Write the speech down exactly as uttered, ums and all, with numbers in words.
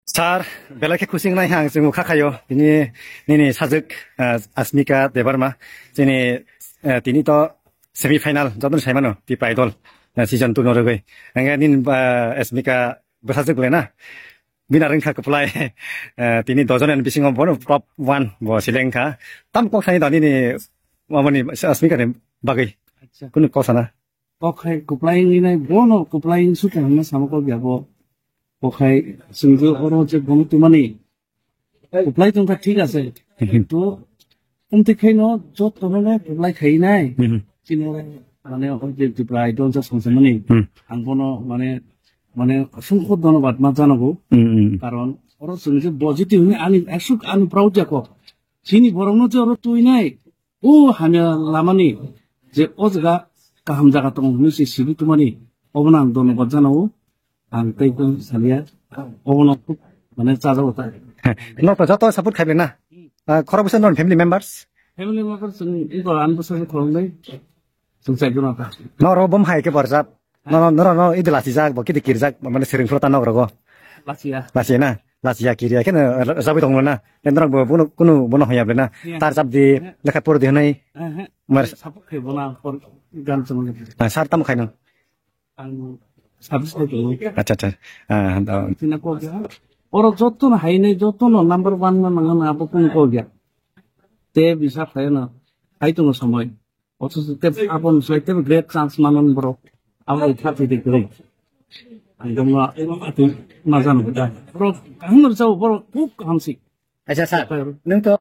Sir, belai khe khusi wngnai ang chwng kha khayo. Tini nini sajwk, ah, Asmika Debbarma. Chini, ah, tini to semi final joto ni saimano, Tipra Idol, ah, season two no rwgwi. Ang nini, ah, Asmika bwsajwk le na. Bini rwng kha kwplai. Ah, tini dojon ni bisingo bono top one bo seleng kha. Tam kok sani da nini, mamani Asmika ni bagwi. Acha. Kunu kok sana. Kok hai kwplai wngwi nai, bono kwplai wngsu kaham ma sama kok ya bo. Kok hai chwngjo oro je bono tumani. Kwplai tongkha thik ase. Mhm. Kintu umtwi khaino jotono no kwplai khai nai. Mhm. Chini mane o je Tipra Idol ja songsamani. Mhm. Ang bono mane, mane asongkho dhonobad ma janago. Mhm, mhm. Karon oro chwngjo bo jiti hwnwi ani asuk ani proud jako. Chini borokno je oro twi nai. O hamya lamani je o jaga kaham jaga tongo hwnwi se sibui tongmani, obono ang dhonobad janago. Ang tei khe saliya, obono khub mane chajago ta. Nok to joto support khaibli na? Ah, khorok bwsa non family members? Family members chwng iko ani bwsa khoroknwi chwng chai guna ta. Noro bom hai khe borjak. No, no, no, no, idi lachijak, bo kidi kirjak, mane siring phuru ta nok rogo. Lachiya. Lachiya na? Lachiya kiriya khe no, ra-, rajabwi tonglo na? Tei norok bo bono, kunu bono hoya ble na? Iya. Tar chap di, iya, lekha por di hwnwi. Eh, eh. Mar- Support khe bono por gan chwng. Ah, sir tamo khaino? Ang service khe tong. Acha, acha. Ah, da. Tina ko ya. Oro joto no hai nai, joto no number one ma nang na abo kunu ko ya. Te bisa khayo na. Hai tongo samoi. Othos te aboni sai te great chance manon borok. Abo kha thidi kwrwi. Ang dongma ati majan da. Borok kaham rwjao borok khub kaham si. Acha sir, nwng to